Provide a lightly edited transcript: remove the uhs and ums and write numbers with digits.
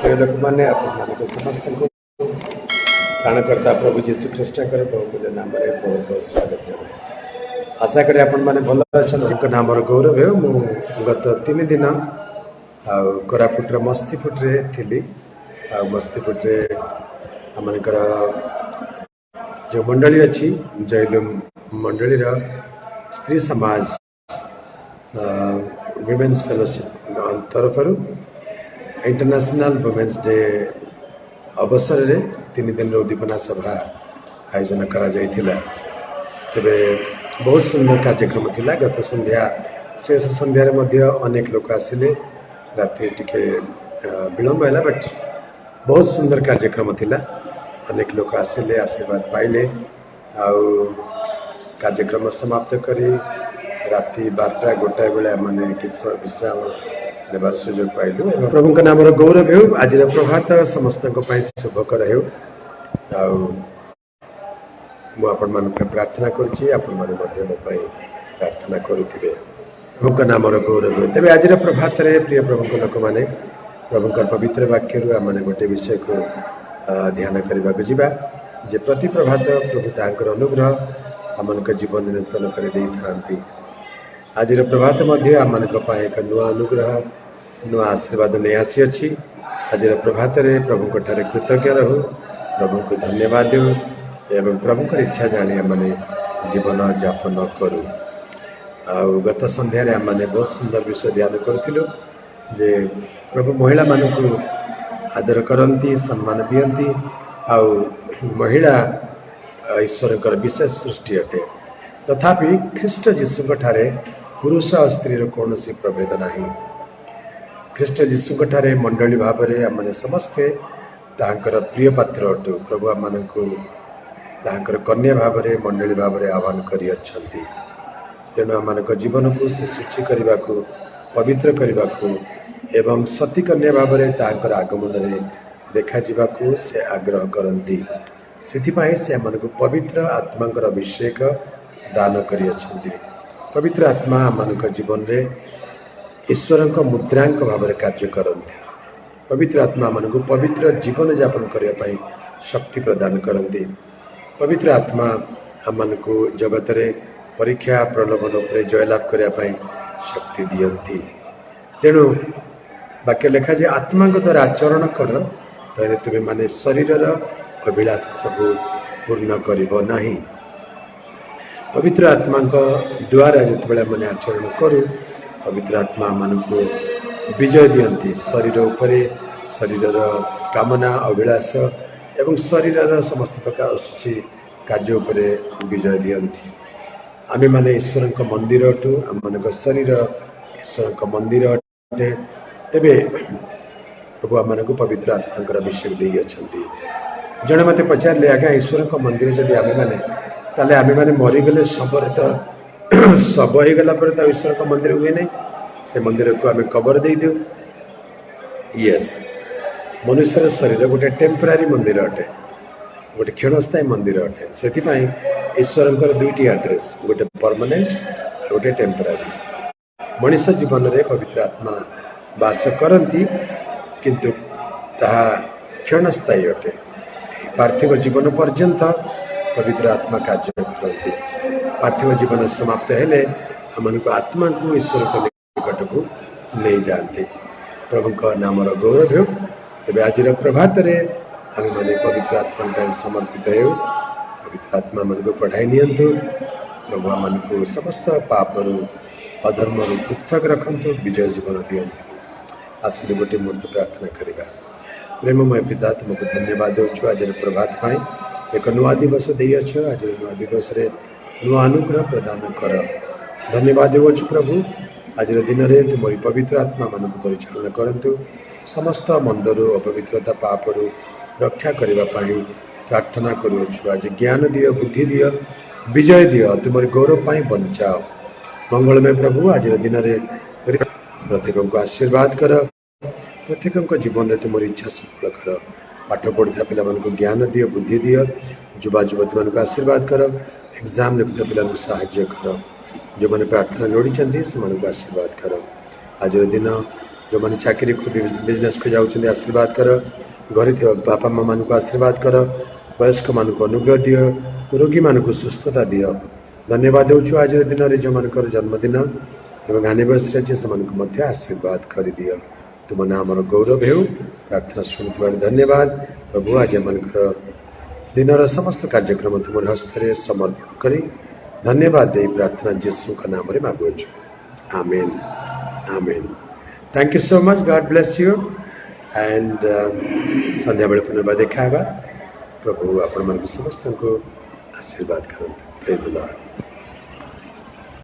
ପ୍ରିୟ ଲୋକମାନେ, ଆପଣମାନଙ୍କୁ ସମସ୍ତଙ୍କୁ ତ୍ରାଣକର୍ତ୍ତା ପ୍ରଭୁ ଯୀଶୁ ଖ୍ରୀଷ୍ଟଙ୍କର ବହୁମୂଲ୍ୟ ନାମରେ ବହୁତ ବହୁତ ସ୍ୱାଗତ ଜଣାଏ। ଆଶା କରେ ଆପଣମାନେ ଭଲ ଅଛନ୍ତି। ନାମର ଗୌରବ ହେଉ। ମୁଁ ଗତ 3 ଦିନ ଆଉ କୋରାପୁଟର ମସ୍ତିପୁଟରେ ଥିଲି। ଆଉ ମସ୍ତିପୁଟରେ ଆମମାନଙ୍କର ଯେଉଁ ମଣ୍ଡଳୀ ଅଛି, ଜୈଲୁମ ମଣ୍ଡଳୀର ସ୍ତ୍ରୀ ସମାଜ, ୱିମେନ୍ସ ଫେଲୋସିପ୍ ତରଫରୁ ଇଣ୍ଟରନ୍ୟାସନାଲ ଓମେନ୍ସ ଡେ ଅବସରରେ 3 ଦିନର ଉଦ୍ଦୀପନା ସଭା ଆୟୋଜନ କରାଯାଇଥିଲା। ତେବେ ବହୁତ ସୁନ୍ଦର କାର୍ଯ୍ୟକ୍ରମ ଥିଲା। ଗତ ସନ୍ଧ୍ୟା, ଶେଷ ସନ୍ଧ୍ୟାରେ ମଧ୍ୟ ଅନେକ ଲୋକ ଆସିଲେ। ରାତିରେ ଟିକେ ବିଳମ୍ବ ହେଲା, ବଟ୍ ବହୁତ ସୁନ୍ଦର କାର୍ଯ୍ୟକ୍ରମ ଥିଲା। ଅନେକ ଲୋକ ଆସିଲେ, ଆଶୀର୍ବାଦ ପାଇଲେ। ଆଉ କାର୍ଯ୍ୟକ୍ରମ ସମାପ୍ତ କରି ରାତି 12ଟା 1ଟା ବେଳେ ଆମମାନେ କିଛି ସମୟ ବିଶ୍ରାମ ନେବାର ସୁଯୋଗ ପାଇଲୁ ଏବଂ ପ୍ରଭୁଙ୍କ ନାମର ଗୌରବ ହେଉ। ଆଜିର ପ୍ରଭାତ ସମସ୍ତଙ୍କ ପାଇଁ ଶୁଭକର ହେଉ। ଆଉ ମୁଁ ଆପଣମାନଙ୍କ ପାଇଁ ପ୍ରାର୍ଥନା କରୁଛି, ଆପଣମାନେ ମଧ୍ୟ ମୋ ପାଇଁ ପ୍ରାର୍ଥନା କରୁଥିବେ। ପ୍ରଭୁଙ୍କ ନାମର ଗୌରବ ହେଉ। ତେବେ ଆଜିର ପ୍ରଭାତରେ, ପ୍ରିୟ ପ୍ରଭୁଙ୍କ ଲୋକମାନେ, ପ୍ରଭୁଙ୍କର ପବିତ୍ର ବାକ୍ୟରୁ ଆମମାନେ ଗୋଟେ ବିଷୟକୁ ଧ୍ୟାନ କରିବାକୁ ଯିବା ଯେ ପ୍ରତି ପ୍ରଭାତ ପ୍ରଭୁ ତାହାଙ୍କର ଅନୁଗ୍ରହ ଆମମାନଙ୍କ ଜୀବନ ନୂତନ କରି ଦେଇଥାନ୍ତି। ଆଜିର ପ୍ରଭାତ ମଧ୍ୟ ଆମମାନଙ୍କ ପାଇଁ ଏକ ନୂଆ ଅନୁଗ୍ରହ, ନୂଆ ଆଶୀର୍ବାଦ ନେଇ ଆସିଅଛି। ଆଜିର ପ୍ରଭାତରେ ପ୍ରଭୁଙ୍କ ଠାରେ କୃତଜ୍ଞ ରହୁ, ପ୍ରଭୁଙ୍କୁ ଧନ୍ୟବାଦ ଦେଉ ଏବଂ ପ୍ରଭୁଙ୍କର ଇଚ୍ଛା ଜାଣି ଆମମାନେ ଜୀବନ ଯାପନ କରୁ। ଆଉ ଗତ ସନ୍ଧ୍ୟାରେ ଆମମାନେ ବହୁତ ସୁନ୍ଦର ବିଷୟ ଧ୍ୟାନ କରୁଥିଲୁ ଯେ ପ୍ରଭୁ ମହିଳାମାନଙ୍କୁ ଆଦର କରନ୍ତି, ସମ୍ମାନ ଦିଅନ୍ତି। ଆଉ ମହିଳା ଈଶ୍ୱରଙ୍କର ବିଶେଷ ସୃଷ୍ଟି ଅଟେ। ତଥାପି ଖ୍ରୀଷ୍ଟ ଯୀଶୁଙ୍କ ଠାରେ ପୁରୁଷ ଆଉ ସ୍ତ୍ରୀର କୌଣସି ପ୍ରଭେଦ ନାହିଁ। ଖ୍ରୀଷ୍ଟ ଯୀଶୁଙ୍କ ଠାରେ ମଣ୍ଡଳୀ ଭାବରେ ଆମମାନେ ସମସ୍ତେ ତାହାଙ୍କର ପ୍ରିୟ ପାତ୍ର ଅଟୁ। ପ୍ରଭୁ ଆମମାନଙ୍କୁ ତାହାଙ୍କର କନ୍ୟା ଭାବରେ, ମଣ୍ଡଳୀ ଭାବରେ ଆହ୍ୱାନ କରିଅଛନ୍ତି। ତେଣୁ ଆମମାନଙ୍କ ଜୀବନକୁ ସେ ଶୁଚି କରିବାକୁ, ପବିତ୍ର କରିବାକୁ ଏବଂ ସତୀ କନ୍ୟା ଭାବରେ ତାହାଙ୍କର ଆଗମନରେ ଦେଖାଯିବାକୁ ସେ ଆଗ୍ରହ କରନ୍ତି। ସେଥିପାଇଁ ସେ ଆମମାନଙ୍କୁ ପବିତ୍ର ଆତ୍ମାଙ୍କର ଅଭିଷେକ ଦାନ କରିଅଛନ୍ତି। ପବିତ୍ର ଆତ୍ମା ଆମମାନଙ୍କ ଜୀବନରେ ଈଶ୍ୱରଙ୍କ ମୁଦ୍ରାଙ୍କ ଭାବରେ କାର୍ଯ୍ୟ କରନ୍ତି। ପବିତ୍ର ଆତ୍ମା ଆମମାନଙ୍କୁ ପବିତ୍ର ଜୀବନଯାପନ କରିବା ପାଇଁ ଶକ୍ତି ପ୍ରଦାନ କରନ୍ତି। ପବିତ୍ର ଆତ୍ମା ଆମମାନଙ୍କୁ ଜଗତରେ ପରୀକ୍ଷା ପ୍ରଲୋଭନ ଉପରେ ଜୟଲାଭ କରିବା ପାଇଁ ଶକ୍ତି ଦିଅନ୍ତି। ତେଣୁ ବାକ୍ୟ ଲେଖାଯାଏ, ଆତ୍ମାଙ୍କ ଦ୍ୱାରା ଆଚରଣ କର, ତାହେଲେ ତୁମେମାନେ ଶରୀରର ଅଭିଳାଷ ସବୁ ପୂର୍ଣ୍ଣ କରିବ ନାହିଁ। ପବିତ୍ର ଆତ୍ମାଙ୍କ ଦ୍ୱାରା ଯେତେବେଳେ ଆମେ ଆଚରଣ କରୁ, ପବିତ୍ର ଆତ୍ମା ଆମମାନଙ୍କୁ ବିଜୟ ଦିଅନ୍ତି ଶରୀର ଉପରେ। ଶରୀରର କାମନା, ଅଭିଳାଷ ଏବଂ ଶରୀରର ସମସ୍ତ ପ୍ରକାର ଅଶୁଚି କାର୍ଯ୍ୟ ଉପରେ ବିଜୟ ଦିଅନ୍ତି। ଆମେମାନେ ଈଶ୍ୱରଙ୍କ ମନ୍ଦିର ଅଟୁ। ଆମମାନଙ୍କ ଶରୀର ଈଶ୍ୱରଙ୍କ ମନ୍ଦିର ଅଟେ। ତେବେ ପ୍ରଭୁ ଆମମାନଙ୍କୁ ପବିତ୍ର ଆତ୍ମାଙ୍କର ଅଭିଷେକ ଦେଇଅଛନ୍ତି। ଜଣେ ମୋତେ ପଚାରିଲେ, ଆଜ୍ଞା, ଈଶ୍ୱରଙ୍କ ମନ୍ଦିର ଯଦି ଆମେମାନେ, ତାହେଲେ ଆମେମାନେ ମରିଗଲେ ଶବରେ ତ, ଶବ ହେଇଗଲା ପରେ ତ ଈଶ୍ୱରଙ୍କ ମନ୍ଦିର ହୁଏ ନାହିଁ, ସେ ମନ୍ଦିରକୁ ଆମେ କବର ଦେଇଦେଉ। ୟେସ୍, ମନୁଷ୍ୟର ଶରୀର ଗୋଟେ ଟେମ୍ପରାରୀ ମନ୍ଦିର ଅଟେ, ଗୋଟେ କ୍ଷଣସ୍ଥାୟୀ ମନ୍ଦିର ଅଟେ। ସେଥିପାଇଁ ଈଶ୍ୱରଙ୍କର ଦୁଇଟି ଆଡ୍ରେସ୍, ଗୋଟେ ପରମାନେଣ୍ଟ ଆଉ ଗୋଟେ ଟେମ୍ପରାରୀ। ମଣିଷ ଜୀବନରେ ପବିତ୍ର ଆତ୍ମା ବାସ କରନ୍ତି, କିନ୍ତୁ ତାହା କ୍ଷଣସ୍ଥାୟୀ ଅଟେ। ପାର୍ଥିବ ଜୀବନ ପର୍ଯ୍ୟନ୍ତ ପବିତ୍ର ଆତ୍ମା କାର୍ଯ୍ୟ କରନ୍ତି। ପାର୍ଥିବ ଜୀବନ ସମାପ୍ତ ହେଲେ ଆମମାନଙ୍କୁ ଆତ୍ମାକୁ ଈଶ୍ୱରଙ୍କ ନିକଟକୁ ନେଇଯାଆନ୍ତି। ପ୍ରଭୁଙ୍କ ନାମର ଗୌରବ ହେଉ। ତେବେ ଆଜିର ପ୍ରଭାତରେ ଆମେମାନେ ପବିତ୍ର ଆତ୍ମାଙ୍କଠାରେ ସମର୍ପିତ ହେଉ। ପବିତ୍ର ଆତ୍ମା ଆମମାନଙ୍କୁ କଢ଼ାଇ ନିଅନ୍ତୁ। ପ୍ରଭୁ ଆମମାନଙ୍କୁ ସମସ୍ତ ପାପରୁ, ଅଧର୍ମରୁ ପୃଥକ ରଖନ୍ତୁ, ବିଜୟ ଜୀବନ ଦିଅନ୍ତୁ। ଆସନ୍ତୁ, ଗୋଟିଏ ମୁହୂର୍ତ୍ତ ପ୍ରାର୍ଥନା କରିବା। ପ୍ରେମମୟ ପିତା, ତୁମକୁ ଧନ୍ୟବାଦ ଦେଉଛୁ ଆଜିର ପ୍ରଭାତ ପାଇଁ। ଏକ ନୂଆ ଦିବସ ଦେଇଅଛ। ଆଜିର ନୂଆ ଦିବସରେ ନୂଆ ଅନୁଗ୍ରହ ପ୍ରଦାନ କର। ଧନ୍ୟବାଦ ଦେଉଅଛୁ ପ୍ରଭୁ। ଆଜିର ଦିନରେ ତୁମରି ପବିତ୍ର ଆତ୍ମା ଆମମାନଙ୍କୁ ପରିଚାଳନା କରନ୍ତୁ। ସମସ୍ତ ମନ୍ଦରୁ, ଅପବିତ୍ରତା, ପାପରୁ ରକ୍ଷା କରିବା ପାଇଁ ପ୍ରାର୍ଥନା କରୁଅଛୁ। ଆଜି ଜ୍ଞାନ ଦିଅ, ବୁଦ୍ଧି ଦିଅ, ବିଜୟ ଦିଅ, ତୁମରି ଗୌରବ ପାଇଁ ବଞ୍ଚାଅ। ମଙ୍ଗଳମୟ ପ୍ରଭୁ, ଆଜିର ଦିନରେ ପ୍ରତ୍ୟେକଙ୍କୁ ଆଶୀର୍ବାଦ କର। ପ୍ରତ୍ୟେକଙ୍କ ଜୀବନରେ ତୁମର ଇଚ୍ଛା ସଫଳ କର। ପାଠ ପଢ଼ୁଥିବା ପିଲାମାନଙ୍କୁ ଜ୍ଞାନ ଦିଅ, ବୁଦ୍ଧି ଦିଅ। ଯୁବା ଯୁବତୀମାନଙ୍କୁ ଆଶୀର୍ବାଦ କର। ଏକ୍ଜାମ୍ ଲେଖୁଥିବା ପିଲାଙ୍କୁ ସାହାଯ୍ୟ କର। ଯେଉଁମାନେ ପ୍ରାର୍ଥନା ଲୋଡ଼ିଛନ୍ତି, ସେମାନଙ୍କୁ ଆଶୀର୍ବାଦ କର। ଆଜିର ଦିନ ଯେଉଁମାନେ ଚାକିରିକୁ, ବିଜନେସ୍କୁ ଯାଉଛନ୍ତି, ଆଶୀର୍ବାଦ କର। ଘରେ ଥିବା ବାପା ମାଆମାନଙ୍କୁ ଆଶୀର୍ବାଦ କର। ବୟସ୍କମାନଙ୍କୁ ଅନୁଗ୍ରହ ଦିଅ। ରୋଗୀମାନଙ୍କୁ ସୁସ୍ଥତା ଦିଅ। ଧନ୍ୟବାଦ ଦେଉଛୁ, ଆଜିର ଦିନରେ ଯେଉଁମାନଙ୍କର ଜନ୍ମଦିନ ଏବଂ ଆନିଭର୍ସରୀ ଅଛି, ସେମାନଙ୍କୁ ମଧ୍ୟ ଆଶୀର୍ବାଦ କରିଦିଅ। ତୁମ ନାମର ଗୌରବ ହେଉ। ପ୍ରାର୍ଥନା ଶୁଣୁଥିବାରୁ ଧନ୍ୟବାଦ ପ୍ରଭୁ। ଆଜି ଆମମାନଙ୍କର ଦିନର ସମସ୍ତ କାର୍ଯ୍ୟକ୍ରମ ତୁମର ହସ୍ତରେ ସମର୍ପଣ କରି, ଧନ୍ୟବାଦ ଦେଇ ପ୍ରାର୍ଥନା ଯୀଶୁଙ୍କ ନାମରେ ମାଗୁଅଛୁ। ଆମେନ୍, ଆମେନ୍। Thank you so much. God bless you and ସନ୍ଧ୍ୟାବେଳେ ପୁନର୍ବାର ଦେଖା ହେବା। ପ୍ରଭୁ ଆପଣମାନଙ୍କୁ ସମସ୍ତଙ୍କୁ ଆଶୀର୍ବାଦ କରନ୍ତୁ। Praise Lord.